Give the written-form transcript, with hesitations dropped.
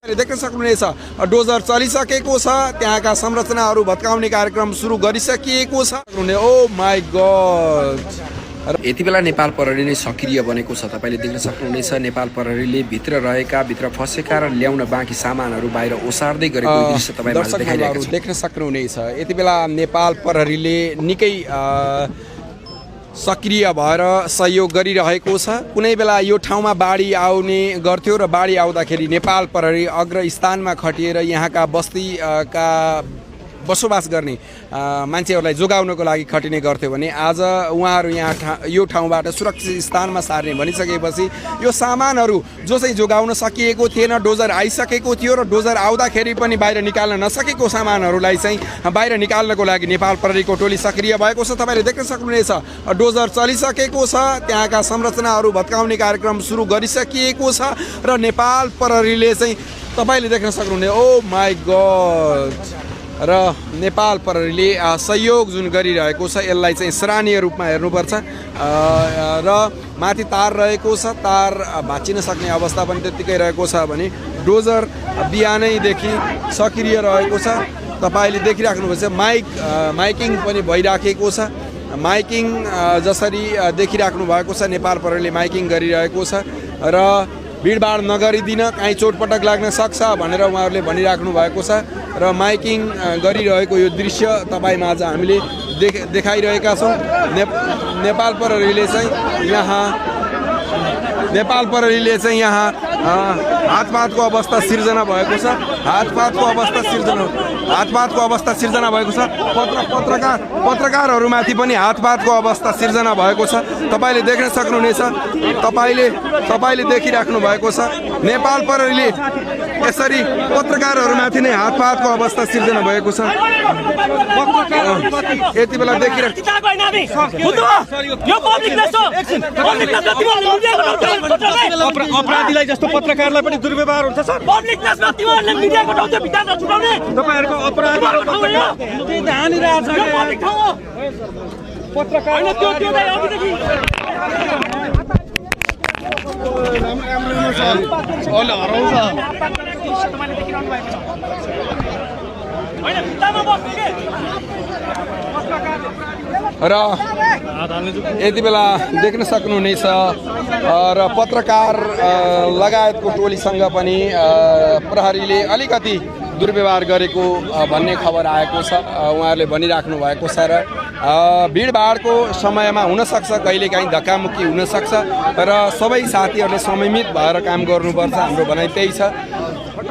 देख्न सक्नुहुनेछ डोजर चलिसकेको छ त्यहाँका संरचनाहरू भत्काउने कार्यक्रम सुरु गरिसकिएको छ। ओ माय गॉड यति बेला नेपाल प्रहरी नै सक्रिय बनेको छ। तपाईले देख्न सक्नुहुनेछ नेपाल प्रहरीले भित्र फसेका र ल्याउन बाँकी सामानहरू बाहिर ओसार्दै गरेको दृश्य तपाईले देखाइरहेको छ। देख्न सक्नुहुनेछ यति बेला नेपाल प्रहरीले निकै सक्रिय भएर सहयोग गरिरहेको छ। कुनै बेला यो ठाउँमा बाढी आउने गर्थ्यो र बाढी आउँदाखेरि नेपाल प्रहरी अग्र स्थानमा खटिएर यहाँका बस्तीका बसोबास गर्ने मान्छेहरूलाई जोगाउनको लागि खटिने गर्थ्यो भने आज उहाँहरू यो ठाउँबाट सुरक्षित स्थानमा सार्ने भनिसकेपछि यो सामानहरू जो चाहिँ जोगाउन सकिएको थिएन, डोजर आइसकेको थियो र डोजर आउँदाखेरि पनि बाहिर निकाल्न नसकेको सामानहरूलाई चाहिँ बाहिर निकाल्नको लागि नेपाल प्रहरीको टोली सक्रिय भएको छ। तपाईँले देख्न सक्नुहुनेछ डोजर चलिसकेको छ त्यहाँका संरचनाहरू भत्काउने कार्यक्रम सुरु गरिसकिएको छ र नेपाल प्रहरीले चाहिँ तपाईँले देख्न सक्नुहुने ओ माय गॉड र नेपाल प्रहरीले सहयोग जुन गरिरहेको छ यसलाई चाहिँ सराहनीय रूपमा हेर्नुपर्छ। र माथि तार रहेको छ, तार भाँचिन सक्ने अवस्था पनि त्यत्तिकै रहेको छ भने डोजर बिहानैदेखि सक्रिय रहेको छ। तपाईँले देखिराख्नुभएछ माइकिङ पनि भइराखेको छ। माइकिङ जसरी देखिराख्नु भएको छ नेपाल प्रहरीले माइकिङ गरिरहेको छ र भिडभाड नगरिदिन कहीँ चोटपटक लाग्न सक्छ भनेर उहाँहरूले भनिराख्नु भएको छ र माइकिङ गरिरहेको यो दृश्य तपाईँमा आज हामीले देखाइरहेका छौँ। नेपाल प्रहरीले चाहिँ यहाँ हातपातको अवस्था सिर्जना भएको छ। हातपातको अवस्था सिर्जना भएको छ। पत्रकारहरूमाथि पनि हातपातको अवस्था सिर्जना भएको छ। तपाईँले देख्न सक्नुहुनेछ, तपाईँले देखिराख्नु भएको छ नेपाल प्रहरीले यसरी पत्रकारहरूमाथि नै हातपातको अवस्था सिर्जना भएको छ। यति बेला अपराधीलाई जस्तो पत्रकारलाई पनि दुर्व्यवहार हुन्छ सर। पब्लिक प्लेसमा तिमीहरूले मिडिया कोटाउँदै भित्र छुटाउने तपाईहरुको अपराध हानिरहेछ पत्रकार हैन त्यो चाहिँ अघिदेखि ओले हराउँछ तपाईले देखिरहनु भएको छ हैन भित्तामा बस्नु के र यति बेला देख्न सक्नुहुनेछ र पत्रकार लगायतको टोलीसँग पनि प्रहरीले अलिकति दुर्व्यवहार गरेको भन्ने खबर आएको छ। उहाँहरूले भनिराख्नु भएको छ र भिडभाडको समयमा हुनसक्छ कहिलेकाहीँ धक्कामुक्की हुनसक्छ र सबै साथीहरूले संयमित भएर काम गर्नुपर्छ। हाम्रो भनाइ त्यही छ।